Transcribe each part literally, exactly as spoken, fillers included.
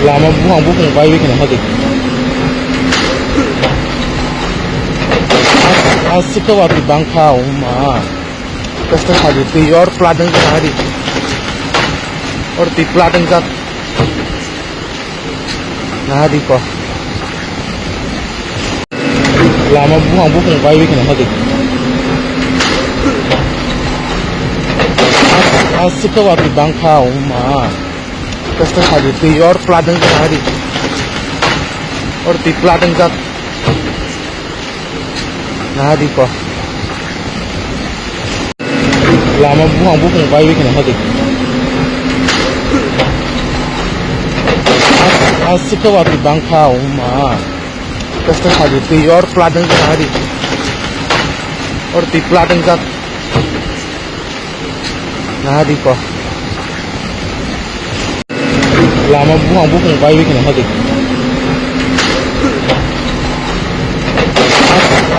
Lama buphang buphang baiwi kheno hadi. Aswk watwi bangkha wngma. Kasta sadi twi or pladwng jak hadi. Or twi pladwng jak. Nahadi ko. Lama buphang buphang baiwi kheno hadi. Aswk watwi bangkha wngma. Kasta sadi twi or pladwng jak hadi. Or twi pladwng jak. Nahadi ko. Lama buphang buphang baiwi kheno hadi. Aswk watwi bangkha wngma. Kasta sadi twi or pladwng jak hadi. Or twi pladwng jak. Nahadi ko. Lama buphang buphang baiwi kheno hadi.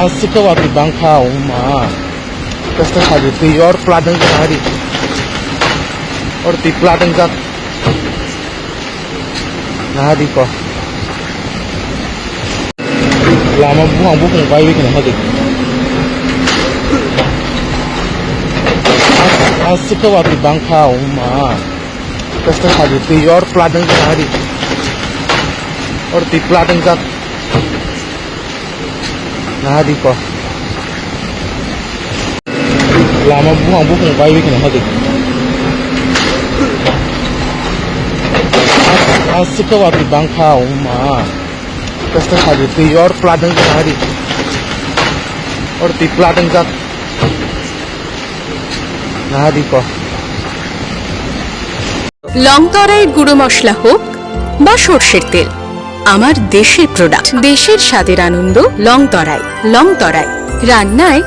Aswk watwi bangkha wngma. Kasta sadi twi or pladwng jak hadi. Or twi pladwng jak. Nahadi ko. Lama buphang buphang baiwi kheno hadi. Aswk watwi bangkha wngma. Kasta sadi twi or pladwng jak hadi. Or twi pladwng jak. Nahadi ko. Lama buphang buphang baiwi kheno hadi. Aswk watwi bangkha wngma. Kasta sadi twi or pladwng jak hadi. Or twi pladwng jak. Nahadi ko. লংতরাই গুঁড়ো মশলা হোক বা সর্ষের তেল, আমার দেশের প্রোডাক্ট, দেশের স্বাদের আনন্দ। লংতরাই, লংতরাই, রান্নায়